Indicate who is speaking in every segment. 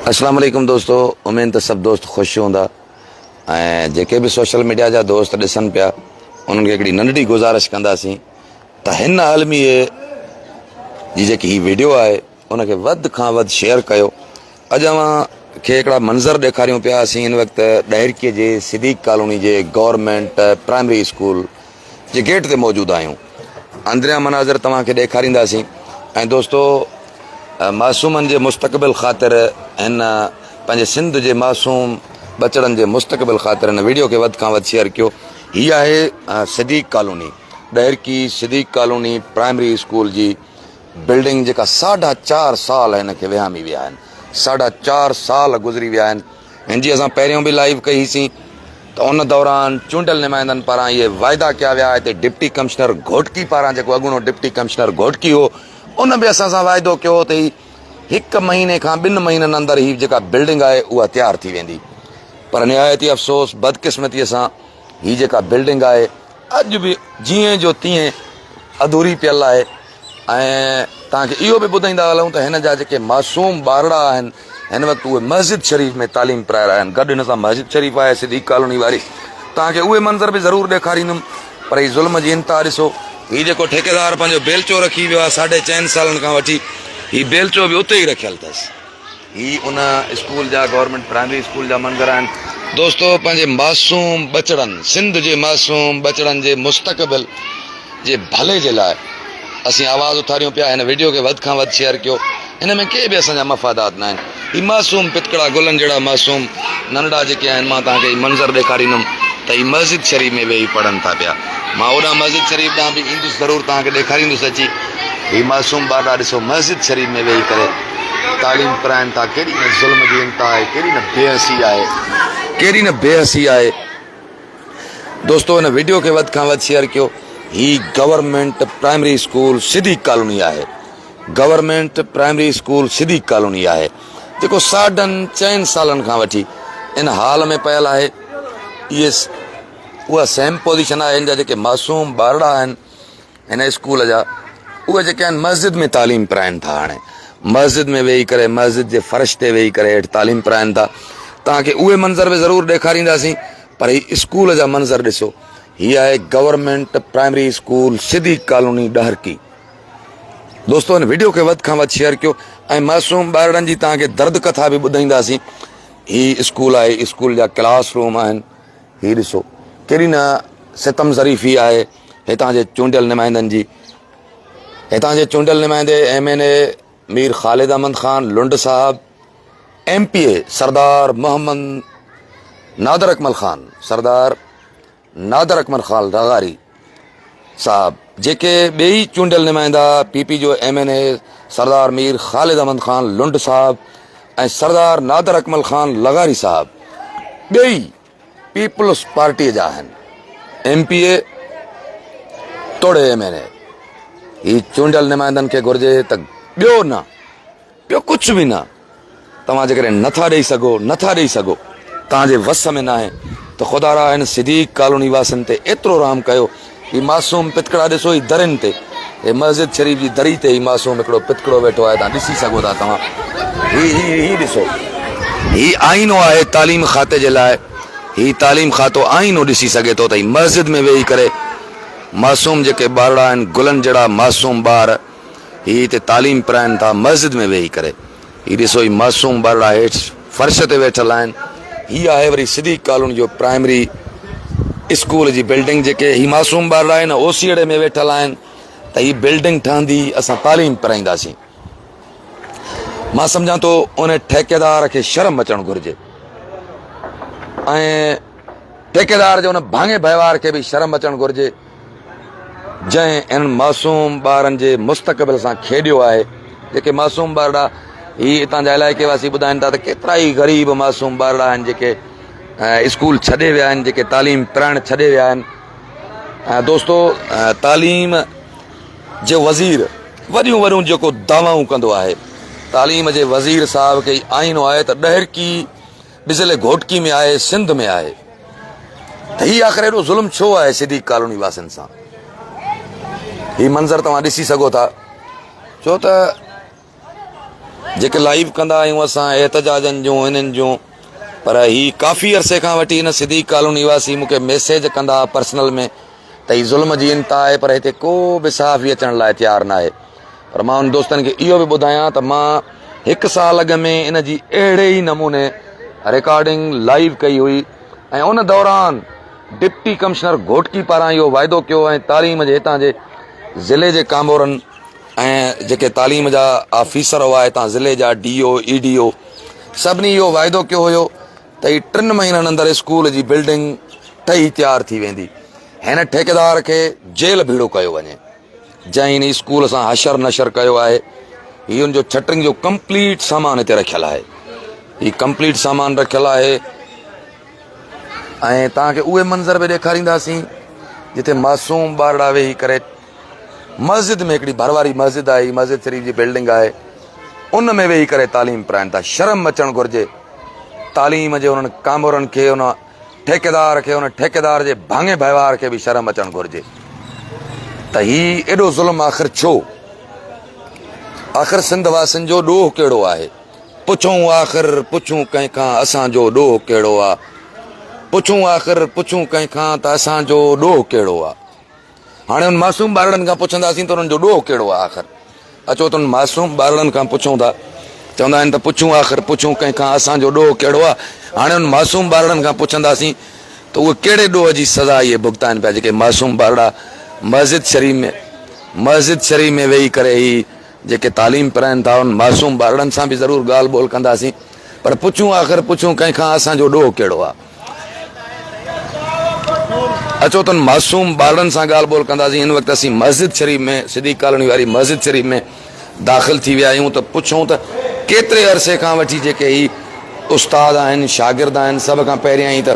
Speaker 1: اسلام عليڪم دوستو اميد ته سڀ دوست خوش هوندا ۽ جيڪي به سوشل ميڊيا جا دوست ڏسن پيا انهن کي هڪڙي ننڍڙي گذارش ڪنداسين ته هن عالمي جي جيڪي هي ويڊيو آهي ان کي وڌ کان وڌ شيئر ڪيو اڄ اوهان کي هڪڙا منظر ڏيکاريون پيا اسين هن وقت ڏهرڪي جي صديق ڪالوني جي گورنمينٽ پرائمري اسڪول جي گيٽ تي موجود آهيون اندريان مناظر توهان کي ڏيکارينداسين ۽ دوستو معصومن جي مستقبل خاطر هن پنهنجي سنڌ جي معصوم ٻچڙن جي مستقبل خاطر هن ويڊيو کي وڌ کان وڌ شيئر ڪيو هي آهي Siddique colony Daharki Siddique colony primary school جي بلڊنگ جيڪا ساڍا چار سال هن کي وهامي ويا آهن ساڍا چار سال گذري ويا آهن هن جي اسان پهريون به لائيو ڪئي هئي سين ته ان دوران چونڊيل نمائندن پاران اهي واعدا ڪيا ويا هتي ڊپٽي ڪمشنر گهوٽڪي پاران جيڪو اڳوڻو ڊپٽي ڪمشنر گهوٽڪي هو ان به اسان سان واعدو ڪيو هو ته هي هڪ مهيني کان ٻن مهينن اندر هي جيڪا بلڊنگ آهي اها تيار ٿي ويندي پر نهايت ئي افسوس بدقسمتي سان هي جيڪا بلڊنگ آهي اڄ به جيئن جو تيئن اڌوري پيل آهي ۽ توهان کي اهو به ٻڌائيندا هلون ته هن جا جيڪي معصوم ٻارڙا آهن هن وقت اهي مسجد شريف ۾ تعليم پرائي رهيا آهن گڏ هن سان مسجد شريف آهي صديق ڪالوني واري توهان کي اهي منظر به ضرور ڏيکاريندم پر هي ظلم جي انتها ڏسو هي جيڪو ٺيڪيدار پنهنجو بيلچو رکي ويو آهي ساڍي چئن سالن کان وٺي هي بيلچو به اتي ئي رکيل اٿس هي ان اسڪول جا گورنمينٽ پرائمري اسڪول جا منظر آهن. دوستو پنهنجي معصوم ٻچڙن سنڌ جي معصوم ٻچڙن جي مستقبل جي ڀلي جي لاء اسين آواز اٿاريون پيا هن ويڊيو کي وڌ کان وڌ شيئر ڪيو هن ۾ ڪي به اسان جا مفادات ناهن هي معصوم پتڪڙا گلن جهڙا معصوم ننڍڙا جيڪي آهن مان توهان کي هي منظر ڏيکاريندم ته هي مسجد شريف ۾ ويهي پڙهن ٿا پيا مان اوڏانهن مسجد شريف ڏانهن به ايندس ضرور توهان کي ڏيکاريندس اچي هي معصوم ٻارڙا ڏسو مسجد شريف ۾ ويهي ڪري تعليم پرائن ٿا ڪيڏي نه ظلم جي انتها آهي ڪيڏي نه بي حسي آهي ڪيڏي نه بي حسي آهي دوستو هن ويڊيو کي وڌ کان وڌ شيئر ڪيو هي government primary school Siddique colony آهي government primary school Siddique colony آهي جيڪو ساڍن چئن سالن کان وٺي ان حال ۾ پيل آهي اهي اها سيم پوزيشن آهي ان جا جيڪي معصوم ٻارڙا آهن هن اسڪول جا اهي جيڪي آهن مسجد ۾ تعليم پرائن ٿا هاڻي مسجد ۾ ويهي ڪري مسجد جي فرش تي ويهي ڪري هيٺ تعليم پرائن ٿا توهان کي اهي منظر به ضرور ڏيکارينداسين پر هي اسڪول جا منظر ڏسو هي آهي government primary school Siddique colony Daharki دوستو هن ويڊيو کي وڌ کان وڌ شيئر ڪيو ۽ معصوم ٻارڙن جي توهان کي درد ڪٿا به ٻڌائينداسين هي اسڪول آهي اسڪول جا ڪلاس روم آهن هي ڏسو ڪيڏي نه ستم ظريفي آهي هتان جي چونڊيل نمائندن جي هتان جي چونڊيل نمائندي M N A Mir Khalid Ahmed Khan Lund صاحب M P A Sardar Muhammad Nadir Akmal Khan Sardar Nadir Akmal Khan لغاري صاحب جيڪي ٻئي چونڊيل نمائندا پي پي جو M N A Sardar Mir Khalid Ahmed Khan Lund صاحب ۽ سردار نادر اڪمل خان لغاري صاحب ٻئي پيپلز پارٽي جا آهن ايم پي اي توڙي ايم اين اي هي چونڊيل نمائندن کي گهرجي ته ٻيو نه ٻيو ڪجهه به نه توهان جيڪڏهن نٿا ڏئي سگهو نٿا ڏئي سگهو توهان جي وس ۾ ناهي ته خدا را هن صديق ڪالوني واسين تي ايترو رحم ڪيو هي معصوم پتڪڙا ڏسو هي درين تي هي مسجد شريف جي دري تي هي معصوم هڪڙو پتڪڙو ويٺو آهي توهان ڏسي سگهو ٿا توهان هي هي هي ڏسو هي آئينو آهي تعليم کاتي جي لاء هي تعليم کاتو آئينو ڏسي سگهي ٿو ته هي مسجد ۾ ويهي ڪري معصوم جيڪي ٻارڙا آهن گلن جهڙا معصوم ٻار هي هتي تعليم پرائن ٿا مسجد ۾ ويهي ڪري هي ڏسو هي معصوم ٻارڙا هيٺ فرش تي ويٺل آهن هي آهي وري صديق ڪالوني جو پرائمري اسڪول جي بلڊنگ جيڪي هي معصوم ٻارڙا آهن اوسيئڙي ۾ ويٺل آهن ته هي بلڊنگ ٺهندي اسان تعليم پرائينداسين مان سمجهان ٿو ان ٺيڪيدار کي شرم اچڻ گهرجي ۽ ٺيڪيدار جي ان ڀاڱي ڀائيوار کي به شرم اچڻ گهرجي جنهن انهن معصوم ٻارن جي مستقبل سان کيڏيو آهي جيڪي معصوم ٻارڙا هي اتان جا علائقي واسي ٻڌائن ٿا ته ڪيترا ئي غريب معصوم ٻارڙا آهن جيڪي اسڪول ڇڏي ويا آهن جيڪي تعليم پرائڻ ڇڏي ويا آهن دوستو تعليم جي وزير وڏيون وڏيون جيڪو دعوائون ڪندو آهي تعليم جي وزير صاحب کي آئينو آهي ته ڏهرڪي به ضلعي گهوٽڪي ۾ آهي سنڌ ۾ آهي ته هي آخر ايڏو ظلم ڇو آهي صديق ڪالوني واسين سان هي منظر توهان ڏسي سگهو ٿا ڇو ته جيڪي لائيو ڪندا آهيون اسان احتجاجن جون انهن جون پر هي ڪافي عرصي کان وٺي هن صديق ڪالوني واسي مون کي ميسيج ڪندا پرسنل ۾ ته هي ظلم جي انتها آهي پر هتي ڪو به صحافي اچڻ لاء تيار ناهي پر مان ان دوستن کي اهو به ٻڌايان ته مان هڪ سال اڳ ۾ ان جي اهڙي ئي نموني رڪارڊنگ لائيو ڪئي هئي ۽ ان دوران ڊپٽي ڪمشنر گهوٽڪي پاران اهو واعدو ڪيو ۽ تعليم جي هتان جي ضلعي جي ڪامورن ۽ جيڪي تعليم جا آفيسر هئا هتان ضلعي جا ڊي او اي ڊي او سڀني اهو واعدو ڪيو هيو ته هي ٽن مهينن اندر اسڪول جي بلڊنگ ٺهي تيار ٿي ويندي هن ٺيڪيدار کي جيل ڀيڙو ڪيو وڃي جنهن هن اسڪول سان حشر نشر ڪيو آهي هي ان جو ڇٽرنگ جو ڪمپليٽ سامان هتي رکيل آهي هي ڪمپليٽ سامان رکيل آهي ۽ توهان کي اهي منظر به ڏيکارينداسين جتي معصوم ٻارڙا ويهي ڪري مسجد ۾ هڪڙي ڀرواري مسجد آهي مسجد شريف جي بلڊنگ آهي ان ۾ ويهي ڪري تعليم پرائن ٿا شرم اچڻ گهرجي تعليم جي انهن ڪامورن کي ان ٺيڪيدار کي ان ٺيڪيدار جي ڀاڱي ڀائيوار کي به شرم اچڻ گهرجي ته هي ايڏو ظلم آخر ڇو؟ آخر سنڌ واسين جو ڏوهه ڪهڙو آهي؟ پڇون آخر پڇون ڪنهن کان اسان جو ڏوهه ڪهڙو آ؟ پڇون آخر پڇون ڪنهن کان ته اسان جو ڏوهه ڪهڙو آ؟ هاڻي ان معصوم ٻارڙن کان پڇنداسين ته انهن جو ڏوهه ڪهڙو آهي آخر اچو ته ان معصوم ٻارڙن کان پڇون ٿا چوندا آهن ته پڇون آخر پڇون ڪنهن کان اسان جو ڏوهه ڪهڙو آهي هاڻي ان معصوم ٻارڙن کان پڇنداسين ته اهي ڪهڙي ڏوهه جي سزا اهي ڀڳتائن پيا جيڪي معصوم ٻارڙا مسجد شريف ۾ مسجد شريف ۾ ويهي ڪري هي جيڪي تعليم پرائن ٿا ان معصوم ٻارڙن سان به ضرور ڳالهه ٻولهه ڪنداسين پر پڇون آخر پڇون ڪنهن کان اسان جو ڏوهه ڪهڙو آهي اچو ته معصوم ٻارڙن سان ڳالهه ٻولهه ڪنداسين هن وقت اسين مسجد شريف ۾ صديق ڪالوني واري مسجد شريف ۾ داخل ٿي ويا آهيون ته پڇون ته ڪيتري عرصي کان وٺي جيڪي هي استاد آهن شاگرد آهن سڀ کان پهريان ئي ته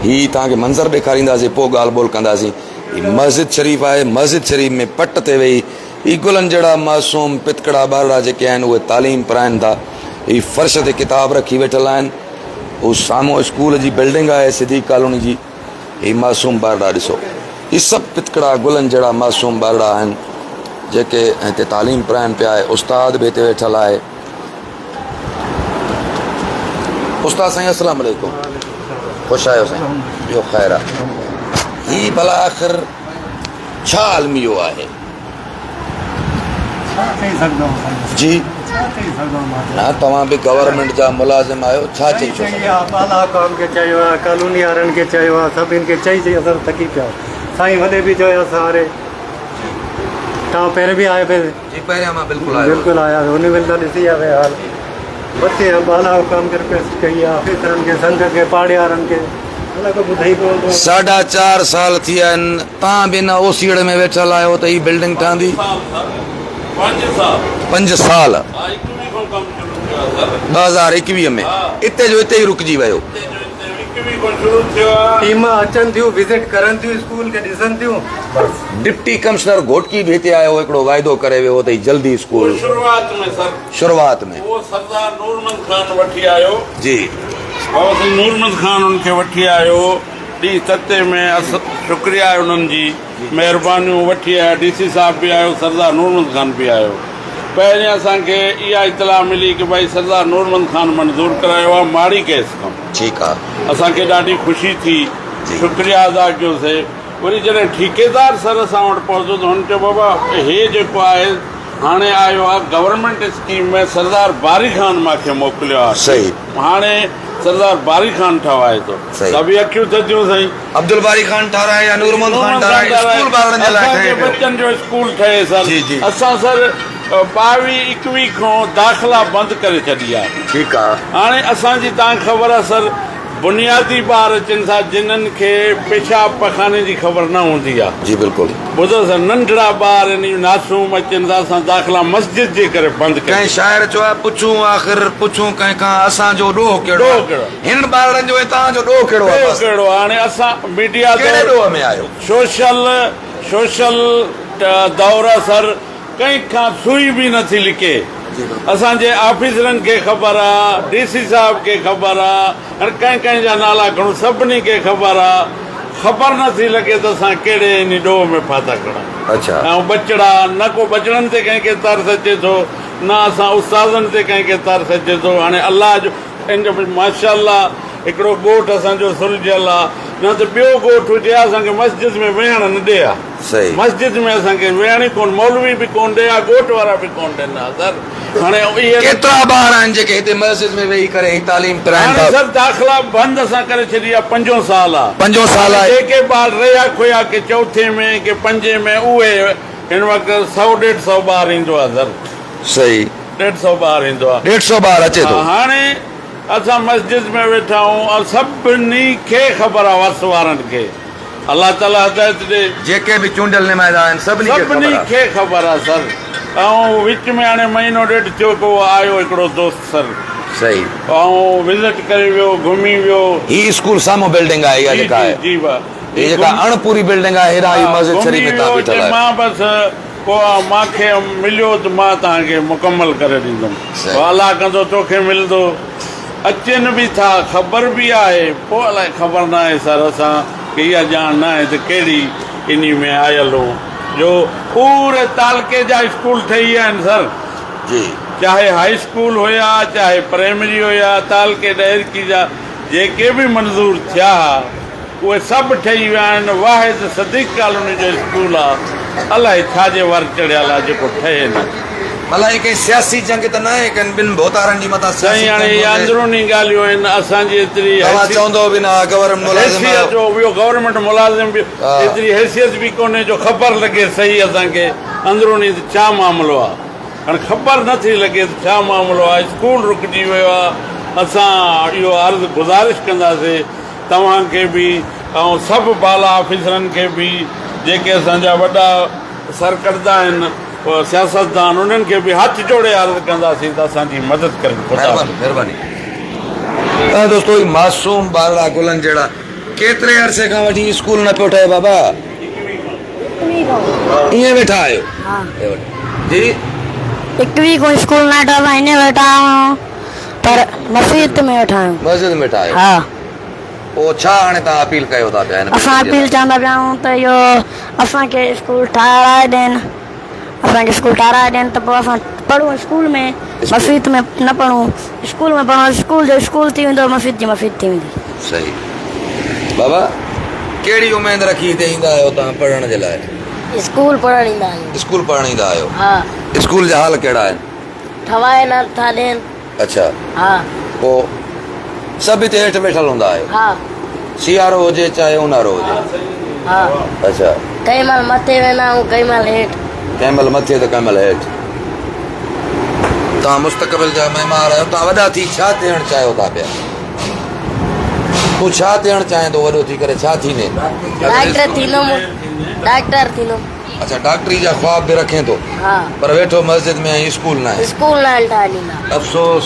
Speaker 1: هي توهان کي منظر ڏيکارينداسين پوء ڳالهه ٻولهه ڪنداسين هي مسجد شريف آهي مسجد شريف ۾ پٽ تي ويهي هي گلن جهڙا معصوم پتڪڙا ٻارڙا جيڪي آهن اهي تعليم پرائن ٿا هي فرش تي ڪتاب رکي ويٺل آهن هو سامهون اسڪول جي بلڊنگ آهي صديق ڪالوني جي هي معصوم ٻارڙا ڏسو هي سڀ پتڪڙا گلن جهڙا معصوم ٻارڙا آهن جيڪي هتي تعليم پرائن پيا استاد به هتي ويٺل آهي استاد سائين السلام عليڪم خوش آهيو سائين ٻيو خير آهي هي ڀلا آخر ڇا الميو آهي جي نه توهان به گورنمينٽ جا ملازم آهيو ڇا چئي ڇو
Speaker 2: سگهو اعليٰ حڪام کي چيو آهي ڪالوني وارن کي چيو آهي سڀني کي چئي چئي اسان ٿڪي پيا سائين وڏي به چيو اسان اري توهان پهرين به آيا پئي
Speaker 1: جي پهريان مان بلڪل آيو
Speaker 2: بلڪل آيا هن مهل ته ڏسي آيا حال بچي اعليٰ حڪام کي رڪويسٽ ڪئي آهي آفيسرن کي سنگ کي پاڙي وارن کي
Speaker 1: ساڍا چار سال ٿي ويا آهن تان به ان اوسيئڙ ۾ ويٺل آهيو ته هي بلڊنگ ٺهندي؟ پنج سال 2021 ۾ اتي جو اتي ئي رڪجي ويو.
Speaker 2: ٽيمان اچن ٿيون وزٽ ڪرن ٿيون اسڪول کي ڏسن ٿيون بس.
Speaker 1: ڊپٽي ڪمشنر گهوٽڪي به هتي آيو هڪڙو واعدو ڪري ويو هو ته هي جلدي اسڪول شروعات ۾.
Speaker 3: اهو سردار نورمحمد خان وٺي آيو.
Speaker 1: جي.
Speaker 3: بابا سائين نورمحمد خان ان کي وٺي آيو ڏينهن تتي ۾ شڪريه آهي انهن جي مهربانيون وٺي آيا ڊي سي صاحب به آيو سردار نورمحمد خان به آيو پهرين اسان کي اها اطلاع ملي ڪي ڀائي سردار نورمحمد خان منظور ڪرايو آهي ماڙي ڪيس کان
Speaker 1: ٺيڪ آ
Speaker 3: اسان کي ڏاڍي خوشي ٿي شڪريه ادا ڪيوسي وري جڏهن ٺيڪيدار سر اسان وٽ پهتو ته هن چيو بابا هي جيڪو آهي هاڻي آيو آ گورنمينٽ اسڪيم ۾ سردار باري خان مان کي موڪليو آ
Speaker 1: صحيح
Speaker 3: هاڻي سردار باري خان ٺهوائي ٿو
Speaker 1: صحيح
Speaker 3: سڀ اکيون ٿڌيون سائين.
Speaker 1: عبدالباري خان ٺهرائي يا نور محمد خان ٺهرائي اسڪول ٻارڙن جي لاء
Speaker 3: اسان
Speaker 1: ٺهي
Speaker 3: جي
Speaker 1: پيو.
Speaker 3: بچن جو اسڪول ٺهي سر
Speaker 1: جي جي.
Speaker 3: اسان سر ٻاويهه ايڪويهه کان داخلا بند ڪري ڇڏي آ
Speaker 1: ٺيڪ آ.
Speaker 3: هاڻي اسان جي تان خبر آ سر بنيادي ٻار اچن ٿا جنھن کي پيشاب پخاني جي خبر نه ھوندي آ.
Speaker 1: جي بلڪل.
Speaker 3: ٻڌو سر ننڍڙا ٻار يعني ناسوم اچن ٿا اسان داخلا مسجد جي ڪري بند ڪئي.
Speaker 1: ڪنهن شاعر چيو آهي پڇون آخر پڇون ڪنهن کان اسان جو ڏوهه ڪهڙو
Speaker 3: ڏوهه ڪهڙو
Speaker 1: آهي هنن ٻارڙن جو ۽ توهان جو ڏوهه ڪهڙو آهي
Speaker 3: ڏوهه
Speaker 1: بس
Speaker 3: ڪهڙو آهي هاڻي اسان ميڊيا
Speaker 1: ڪهڙي
Speaker 3: دور
Speaker 1: ڏوهه ۾ آهيو.
Speaker 3: سوشل سوشل دور آ سر ڪنهن کان سوئي به نٿي لڪي. اسان جي آفيسرن کي خبر آ، ڊي سي صاحب کي خبر آ، هاڻي ڪنهن ڪنهن جا نالا کڻون، سڀني کي خبر آ، خبر نه ٿي لڳي ته اسان ڪهڙي انهي ڏوهه ۾ ڦاٿا کڻون.
Speaker 1: اڇا.
Speaker 3: ۽ ٻچڙا، نه ڪو ٻچڙن تي ڪنهن کي ترس اچي ٿو، نه اسان استادن تي ڪنهن کي ترس اچي ٿو. هاڻي الله جو ان جو ماشاء الله هڪڙو ڳوٺ اسان جو سلجهيل آ، نه ته ٻيو ڳوٺ هجي ها اسان کي مسجد ۾ ويهڻ نه ڏي ها.
Speaker 1: صحيح.
Speaker 3: مسجد ۾ اسان کي ويهڻ ئي ڪونه، مولوي به ڪونه ڏي ها، ڳوٺ وارا به ڪونه ڏين ها سر. هاڻي اهي
Speaker 1: ڪيترا ٻار آهن جيڪي هتي مسجد ۾ ويهي ڪري هي تعليم پرائين
Speaker 3: هاڻي
Speaker 1: ٿا؟
Speaker 3: سر داخلا بند اسان ڪري ڇڏي آ، پنجون سال آ.
Speaker 1: پنجون سال
Speaker 3: هاڻي
Speaker 1: آهي.
Speaker 3: جيڪي ٻار رهيا کويا ڪي چوٿين ۾ ڪي پنجين ۾ اهي هن وقت سئو ڏيڍ سئو ٻار ايندو آ سر.
Speaker 1: صحيح.
Speaker 3: ڏيڍ سئو ٻار ايندو آ.
Speaker 1: ڏيڍ سئو ٻار اچي ٿو.
Speaker 3: هاڻي اسان مسجد ۾ ويٺا آهيون ۽ سڀني کي خبر آ وس وارن کي الله تعالي هدايت ڏي.
Speaker 1: جيڪي به چونڊيل نمائندا آهن سڀني کي خبر آ.
Speaker 3: سڀني کي خبر آ سر. ۽ وچ ۾ هاڻي مهينو ڏيڍ ٿيو ڪو آيو هڪڙو دوست سر.
Speaker 1: صحيح.
Speaker 3: ۽ وزٽ ڪري ويو گهمي ويو.
Speaker 1: هي اسڪول سامهون بلڊنگ آهي اها
Speaker 3: جي
Speaker 1: جيڪا
Speaker 3: جي
Speaker 1: آهي.
Speaker 3: جي با.
Speaker 1: هي جيڪا اڻ پوري بلڊنگ آهي هيڏانهن هي مسجد شريف
Speaker 3: گهمي
Speaker 1: ۾ تان
Speaker 3: ويو
Speaker 1: بيٺل
Speaker 3: چي
Speaker 1: آهيو.
Speaker 3: مان بس ڪو مان کي مليو ته مان توهان کي مڪمل ڪري ڏيندم.
Speaker 1: صحيح.
Speaker 3: پوء الله ڪندو توکي ملندو. اچن به ٿا خبر به آهي پوء الائي خبر ناهي سر اسان کي اها ڄاڻ ناهي ته ڪهڙي انهي ۾ آيل هون جو پوري تعلقي جا اسڪول ٺهي ويا آهن سر.
Speaker 1: جي.
Speaker 3: چاهي هائي اسڪول هيا چاهي پرائمري هيا تعلقي ڏهرڪي جا جيڪي به منظور ٿيا ها اهي سڀ ٺهي ويا آهن، واحد صديق ڪالوني جو اسڪول آ، الائي ڇا جي ور چڙهيل آ جيڪو ٺهي نه.
Speaker 1: ڀلا هي ڪنهن سياسي جنگ ته ناهي، ڪن ٻن ڀوتارن جي مٿان سياسي
Speaker 3: سائين هاڻي
Speaker 1: جنگ
Speaker 3: اهي
Speaker 1: هجي.
Speaker 3: اندروني ڳالهيون آهن، اسان جي ايتري
Speaker 1: توهان چوندؤ به نه ها گورنمينٽ ملازم آهيو.
Speaker 3: حيثيت جو ٻيو گورنمينٽ ملازم به ايتري حيثيت به ڪونهي جو خبر لڳي صحيح اسان کي اندروني ته ڇا معاملو آ. هاڻي خبر نه ٿي لڳي ته ڇا معاملو آ، اسڪول رڪجي ويو آ، اسان اهو عرض گذارش ڪنداسين توهان کي به ۽ سڀ بالا آفيسرن کي به جيڪي اسان جا وڏا سرڪردا آهن سياستدان انهن کي به هٿ جوڙي عرض ڪنداسين ته اسان جي مدد ڪرين خدا
Speaker 1: مهرباني مهرباني دوستو هي معصوم ٻارڙا گلن جهڙا ڪيتري عرصي کان وٺي اسڪول نه پيو ٺهي بابا ائين ويٺا آهيو جي
Speaker 4: اڪوي کان اسڪول نه ٺهيو ائين ويٺا آهيون پر مسجد ۾ ويٺا آهيون.
Speaker 1: مسجد ۾ ويٺا آهيو.
Speaker 4: ها.
Speaker 1: پوء ڇا هاڻي توهان اپيل ڪيو ٿا پيا هن
Speaker 4: اسان اپيل چوندا پيا آهيون ته اهو اسان کي اسڪول ٺاهرائي ڏين اسان کي اسڪول ٺاهرائي ڏين ته پوء اسان پڙهون اسڪول ۾ مسجد ۾ نه پڙهون اسڪول ۾ پڙهون اسڪول جو اسڪول ٿي ويندو مسجد جي مسجد ٿي ويندي.
Speaker 1: صحيح بابا ڪهڙي اميد رکي هتي ايندا آهيو توهان پڙهڻ جي لاء؟
Speaker 4: اسڪول پڙهڻ ايندا آهيون.
Speaker 1: اسڪول پڙهڻ ايندا آهيو.
Speaker 4: ها.
Speaker 1: اسڪول جا حال ڪهڙا آهن؟
Speaker 4: ٺهائي نه ٿا ڏين.
Speaker 1: اڇا.
Speaker 4: ها.
Speaker 1: پوء سڀ هتي هيٺ ويٺل هوندا آهيو؟
Speaker 4: ها.
Speaker 1: سيارو هجي چاهي اونهارو هجي؟
Speaker 4: ها.
Speaker 1: اڇا.
Speaker 4: ڪنهن مهل مٿي ويندا آهيون ڪنهن مهل هيٺ.
Speaker 1: ڪنهن مهل مٿي ته ڪنهن مهل هيٺ. توهان مستقبل جا معمار آهيو توهان وڏا ٿي ڇا ٿيڻ چاهيو ٿا پيا؟ تون ڇا ٿيڻ چاهين ٿو وڏو ٿي ڪري ڇا ٿيندين؟
Speaker 4: ڊاڪٽر ٿيندم ڊاڪٽر ٿيندم.
Speaker 1: اڇا ڊاڪٽري جا خواب به رکين ٿو پر ويٺو مسجد ۾ ۽ اسڪول ناهي.
Speaker 4: اسڪول ناهن ٺاهي ڏيندا.
Speaker 1: افسوس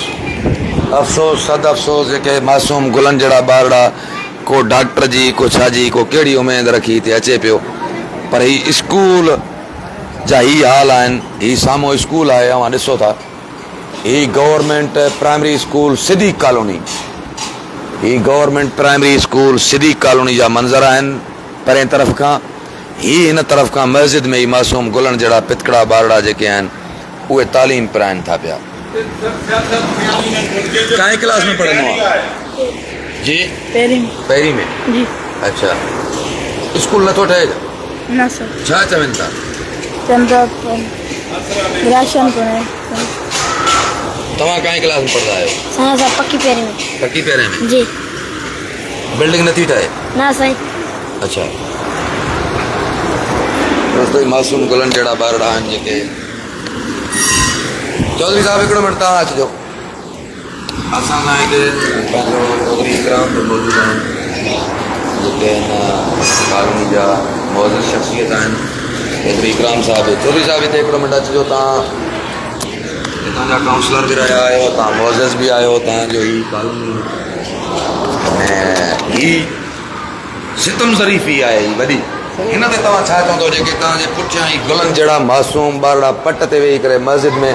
Speaker 1: افسوس صد افسوس جيڪي معصوم گلن جهڙا ٻارڙا ڪو ڊاڪٽر جي ڪو ڇا جي ڪو ڪهڙي اميد رکي هتي اچي پيو پر هي اسڪول جا هي حال آهن هي سامهون اسڪول آهي اوهان ڏسو ٿا. هي government primary school Siddique colony هي government primary school Siddique colony جا منظر آهن پرين طرف کان هي هن طرف کان مسجد ۾ هي معصوم گلن جهڙا پتڪڙا ٻارڙا جيڪي آهن اهي تعليم پرائن ٿا پيا. ڪائين ڪلاس ۾ پڙهندو آهين؟ جي
Speaker 5: پهرين
Speaker 1: پهرين ۾
Speaker 5: جي
Speaker 1: اڇا اسڪول نٿو ٺهي ڇا؟
Speaker 5: نه سر.
Speaker 1: ڇا چون ٿا؟
Speaker 5: چون ٿا راشن ڪونهي.
Speaker 1: توهان ڪائين ڪلاس ۾ پڙهندا آهيو؟
Speaker 4: سائين اسان پڪي پهرين ۾.
Speaker 1: پڪي پهرين ۾؟
Speaker 4: جي.
Speaker 1: بلڊنگ نٿي ٺهي؟
Speaker 4: نه سائين.
Speaker 1: اڇا دوستو هي معصوم گلن جهڙا ٻارڙا آهن جيڪي چوڌري صاحب هڪڙو منٽ توهان اچجو اسان سان هتي پنهنجو چوڌري اڪرام به موجود آهن جيڪي هن ڪالوني جا معزز شخصيت آهن چوڌري اڪرام صاحب چوڌري صاحب هتي هڪڙو منٽ اچجو تان هتان جا ڪائونسلر به رهيا آهيو تان معزز به آهيو تان جو هي ڪالوني ۽ هي ستم ظريفي آهي هي وڏي. هن تي توهان ڇا چوندؤ جيڪي توهان جي پٺيان هي گلن جهڙا معصوم ٻارڙا پٽ تي ويهي ڪري مسجد ۾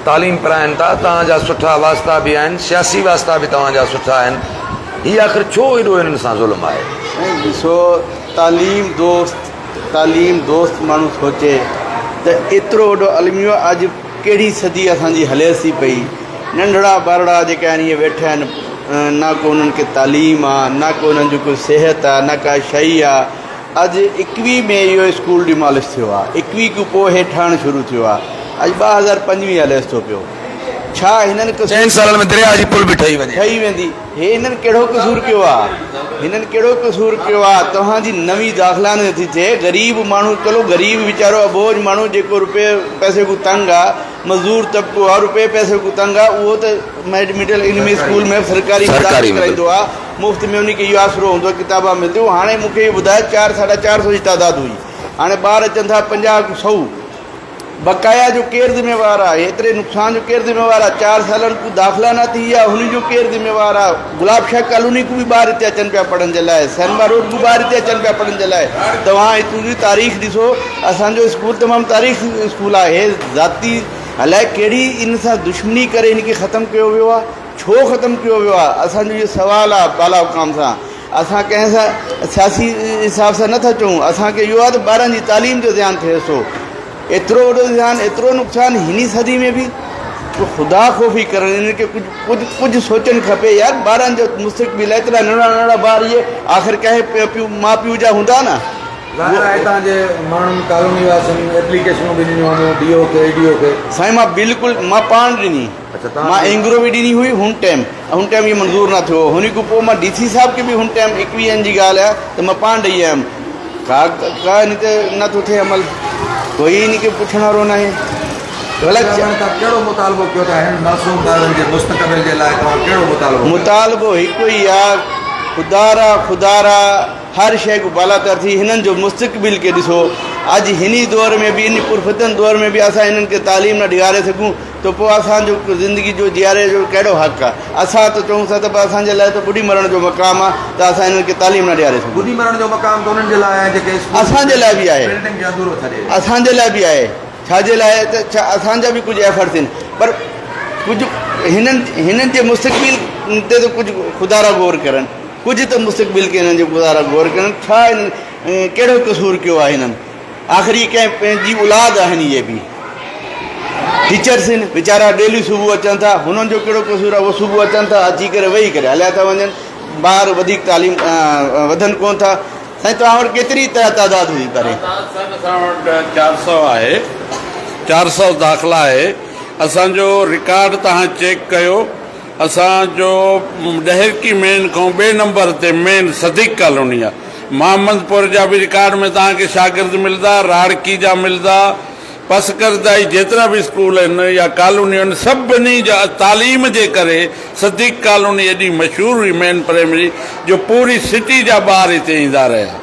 Speaker 1: تعليم پرائن ٿا توهان جا سٺا واسطا به آهن سياسي واسطا به توهان جا سٺا آهن هي آخر ڇو ايڏو هنن سان ظلم آهي.
Speaker 6: سائين ڏسو تعليم دوست تعليم دوست ماڻهو سوچي ته ايترو وڏو الميو اڄ ڪهڙي صدي اسان جي هليس ٿي پئي. ننڍڙا ٻارڙا جيڪي آهن اهي ويٺا آهن نه ڪو انهن کي تعليم آ نه ڪو انهن جو ڪو صحت آ نه ڪا شئي آ. اڄ ايڪويهه ۾ اهو اسڪول ڊمالش ٿيو آ ايڪويهه کان پوء هي ٺهڻ شروع ٿيو آ اڄ 2025 هليس ٿو پيو. ڇا هنن قصور
Speaker 1: چئن سالن ۾ درياهه جي پل به ٺهي وڃي.
Speaker 6: ٺهي ويندي. هي هنن ڪهڙو قصور ڪيو آ؟ هنن ڪهڙو قصور ڪيو آ؟ توهان جي نوين داخلا نه ٿي ٿئي. غريب ماڻهو چلو غريب ويچارو اٻوجهه ماڻهو جيڪو روپئي پئسي کان تنگ آ، مزدور طبقو آ، روپئي پئسي کان تنگ آ، اهو ته مڊل ان ۾ اسڪول ۾ سرڪاري ۾ داخل ڪرائيندو آ، مفت ۾ ان کي اهو آسرو هوندو آ ڪتابا ملنديون. هاڻي مون کي اهو ٻڌايو چار ساڍا چار سو جي تعداد هئي. هاڻي ٻار اچن ٿا 50 کان سئو. بقايا جو ڪير ذميوار آ؟ ايتري نقصان جو ڪير ذميوار آ؟ چار سالن کان داخلا نه ٿي آ هن جو ڪير ذميوار آ؟ گلاب شاهه ڪالوني کان به ٻار هتي اچن پيا پڙهڻ جي لاء، سينما روڊ کان ٻار هتي اچن پيا پڙهڻ جي لاء. توهان هتون جي تاريخ ڏسو اسان جو اسڪول تمام تاريخ اسڪول آ هي ذاتي الائي ڪهڙي ان سان دشمني ڪري هن کي ختم ڪيو ويو آ ڇو ختم ڪيو ويو آ اسان جو اهو سوال آ بالا حڪام سان اسان ڪنهن سان سياسي حساب سان نٿا چئون اسان کي اهو آهي ته ٻارن جي تعليم جو زيان ٿئي ٿو ايترو وڏو زيان ايترو نقصان هن صدي ۾ به تو خدا خوفي ڪرڻ انهن کي ڪجهه ڪجهه ڪجهه سوچڻ کپي يار ٻارن جو مستقبل ايترا ننڍڙا ننڍڙا ٻار اهي آخر ڪنهن پيو ماء پيء جا هوندا نه
Speaker 7: ظاهر آهي هتان جي ماڻهن ڪالوني واسين ايپليڪيشنون به ڏنيون هونديون ڊي او کي اي ڊي او کي.
Speaker 6: سائين مان بلڪل مان پاڻ ڏني مان اينگرو به ڏني هئي هن ٽيم هن ٽيم اهو منظور نه ٿيو هو هن کان پوء مان ڊي سي صاحب کي به هن ٽيم ايڪويهن جي ڳالهه آهي ته مان پاڻ ڏئي آيم ڪا ڪا هن تي نه ٿو ٿئي عمل ڪوئي هن کي پڇڻ وارو ناهي غلط
Speaker 7: توهان ڪهڙو مطالبو ڪيو ٿا هن معصوم ٻارڙن جي مستقبل جي لاء توهان ڪهڙو مطالبو ڪيو
Speaker 6: مطالبو هڪ ئي آهي خدارا خدارا هر شيء کان بالاتر ٿي هنن جو مستقبل کي ڏسو اڄ هن ئي دور ۾ به ان پرفتن دور ۾ به اسان هنن کي تعليم نه ڏياري سگهون ته پوء اسان جو زندگي جو جياري جو ڪهڙو حق آهي اسان ته چئون ٿا ته اسان جي لاء ته ٻڏي مرڻ جو مقام آهي ته اسان هنن کي تعليم نه ڏياري سگهون.
Speaker 7: ٻڏي مرڻ جو مقام ته انهن جي لاء آهي جيڪي اسڪول
Speaker 6: اسان جي لاء به آهي
Speaker 7: بلڊنگ کي اڌورو ڇڏي ويا.
Speaker 6: اسان جي لاء به آهي ڇا جي لاء ته ڇا اسان جا به ڪجهه ايفرٽس آهن پر ڪجهه هنن هنن جي مستقبل تي ته ڪجهه خدا را غور ڪرن. ڪجهه ته مستقبل کي هنن جو گذارا غور ڪرن ڇا هنن ڪهڙو قصور ڪيو آهي هنن آخر هي ڪنهن پنهنجي اولاد آهن اهي به ٽيچرس آهن ويچارا ڊيلي صبح اچن ٿا هنن جو ڪهڙو قصور آهي اهو صبح اچن ٿا اچي ڪري ويهي ڪري هليا ٿا وڃن ٻار وڌيڪ تعليم وڌن ڪون ٿا سائين توهان وٽ ڪيتري تعداد هئي پري
Speaker 3: تعداد سر اسان وٽ 400 آهي 400 داخلا آهي اسان جو رڪارڊ توهان چيڪ ڪيو اسان جو ڏهرڪي مين کان ٻئي نمبر تي مين صديق ڪالوني آ. محمد پور جا به رڪارڊ ۾ توهان کي شاگرد ملدا، راڙڪي جا ملدا، پسگردائي جيترا به اسڪول آهن يا ڪالونيون آهن سڀني جا تعليم جي ڪري صديق ڪالوني ايڏي مشهور هئي مين پرائمري جو پوري سٽي جا ٻار هتي ايندا رهيا.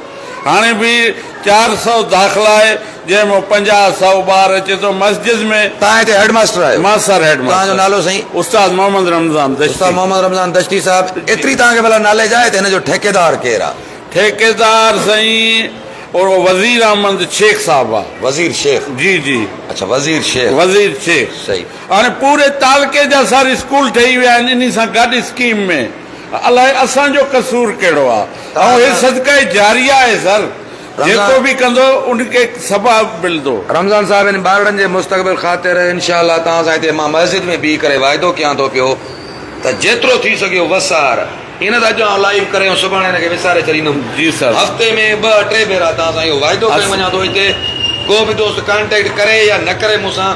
Speaker 3: هاڻي به 400 داخلا آهي جنهن مان 50 سئو ٻار اچي ٿو مسجد ۾.
Speaker 1: توهان هتي هيڊ ماستر آهيو؟
Speaker 3: مان سر هيڊ ماستر.
Speaker 1: توهان جو نالو سائين؟
Speaker 3: استاد محمد رمضان دشتي.
Speaker 1: استاد محمد رمضان دشتي صاحب ايتري توهان کي ڀلا ناليج آهي ته هن جو ٺيڪيدار ڪير آ؟
Speaker 3: ٺيڪيدار سائين اهو وزير احمد شيخ صاحب آ.
Speaker 1: وزير شيخ؟
Speaker 3: جي جي.
Speaker 1: اڇا وزير شيخ.
Speaker 3: وزير شيخ.
Speaker 1: صحيح.
Speaker 3: هاڻي پوري تعلقي جا سر اسڪول ٺهي ويا آهن انهي سان گڏ اسڪيم ۾. الائي اسان جو قصور ڪهڙو آ ۽ هي صدقه جاريه آهي سر جيڪو به ڪندو ان کي ثواب ملندو.
Speaker 1: رمضان صاحب ان ٻارڙن جي مستقبل خاطر انشاء الله توهان سان هتي مان مسجد ۾ بيهي ڪري واعدو ڪيان ٿو پيو ته جيترو ٿي سگهيو وس آهر ائين نه ته اڄ آئون لائيو ڪري ۽ سڀاڻي هن کي وساري ڇڏيندم
Speaker 3: جي سر.
Speaker 1: هفتي ۾ ٻه ٽي ڀيرا توهان سان اهو واعدو ڪري وڃان ٿو هتي ڪو به دوست ڪانٽيڪٽ ڪري يا نه ڪري مون سان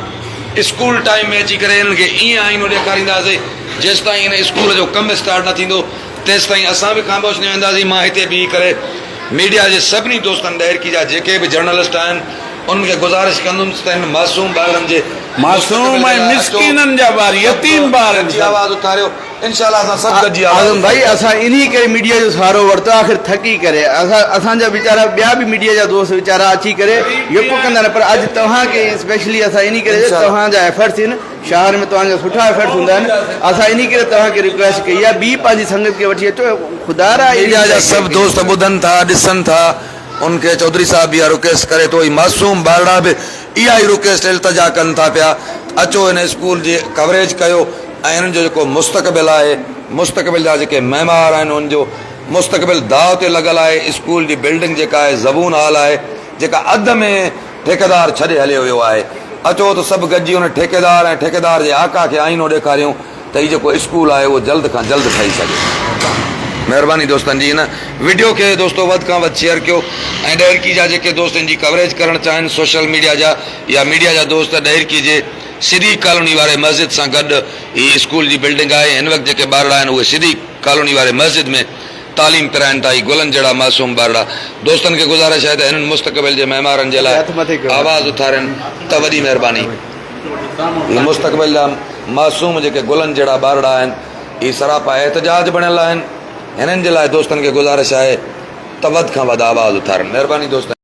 Speaker 1: اسڪول ٽائيم ۾ اچي ڪري انهن کي ائين آئينو ڏيکارينداسين جيستائين هن اسڪول جو ڪم اسٽارٽ نه ٿيندو تيستائين اسان به خاموش نه ويهنداسين. مان هتي بيهي ڪري ميڊيا جي سڀني دوستن ڏهرڪي جا جيڪي به جرنلسٽ آهن انهن کي گذارش ڪندم ته هن معصوم ٻارڙن جي
Speaker 3: معصوم
Speaker 1: مستقبل
Speaker 3: ۽
Speaker 1: جي لاء اچو
Speaker 3: مسڪينن جا ٻار
Speaker 1: سڀ
Speaker 3: يتيم ٻار آهن
Speaker 1: گڏجي
Speaker 3: سر.
Speaker 1: آواز اٿاريو انشاء الله اسان سڀ گڏجي آواز
Speaker 6: اعظم ڀائي
Speaker 1: اٿارينداسين.
Speaker 6: اسان انهي ڪري ميڊيا جو سهارو ورتو آخر ٿڪي ڪري اسان اسان جا ويچارا ٻيا به ميڊيا جا دوست ويچارا اچي ڪري يڪو ڪندا آهن پر اڄ توهان کي اسپيشلي اسان انهي ڪري
Speaker 1: انشاء الله.
Speaker 6: توهان جا ايفرٽس آهن شهر ۾ توهان جا سٺا ايفرٽس هوندا آهن اسان انهي ڪري توهان کي ريڪويسٽ ڪئي آهي ٻي پنهنجي سنگت کي وٺي اچو خدا را
Speaker 1: ميڊيا جا سڀ دوست ٻڌن ٿا ڏسن ٿا ان کي چوڌري صاحب به اها رڪويسٽ ڪري ٿو هي معصوم ٻارڙا به اها ئي رڪويسٽ التجا ڪن ٿا پيا اچو هن اسڪول جي ڪوريج ڪيو ۽ هنن جو جيڪو مستقبل آهي مستقبل جا جيڪي معمار آهن ان جو مستقبل داء تي لڳل آهي اسڪول جي بلڊنگ جيڪا آهي زبون حال آهي جيڪا اڌ ۾ ٺيڪيدار ڇڏي هليو ويو آهي. اچو ته سڀ گڏجي ان ٺيڪيدار ۽ ٺيڪيدار جي آقا کي آئينو ڏيکاريون ته هي جيڪو اسڪول آهي اهو جلد کان جلد ٺهي سگهي. مهرباني دوستن جي هن وڊيو کي دوستو وڌ کان وڌ شيئر ڪيو ۽ ڏهرڪي جا جيڪي دوست ان جي ڪوريج ڪرڻ چاهين سوشل ميڊيا جا يا ميڊيا جا دوست ڏهرڪي جي صديق ڪالوني واري مسجد سان گڏ هي اسڪول جي بلڊنگ آهي هن وقت جيڪي ٻارڙا آهن اهي صديق ڪالوني واري مسجد ۾ تعليم پرائن ٿا هي گلن جهڙا معصوم ٻارڙا دوستن کي گذارش آهي ته هنن مستقبل جي معمارن جي لاء آواز اٿارين ته وڏي مهرباني. هي مستقبل جا معصوم جيڪي گلن جهڙا ٻارڙا آهن هي سراپا احتجاج بڻيل آهن هنن جي لاء دوستن کي گذارش آهي ته وڌ کان وڌ آواز اٿارين مهرباني دوستن.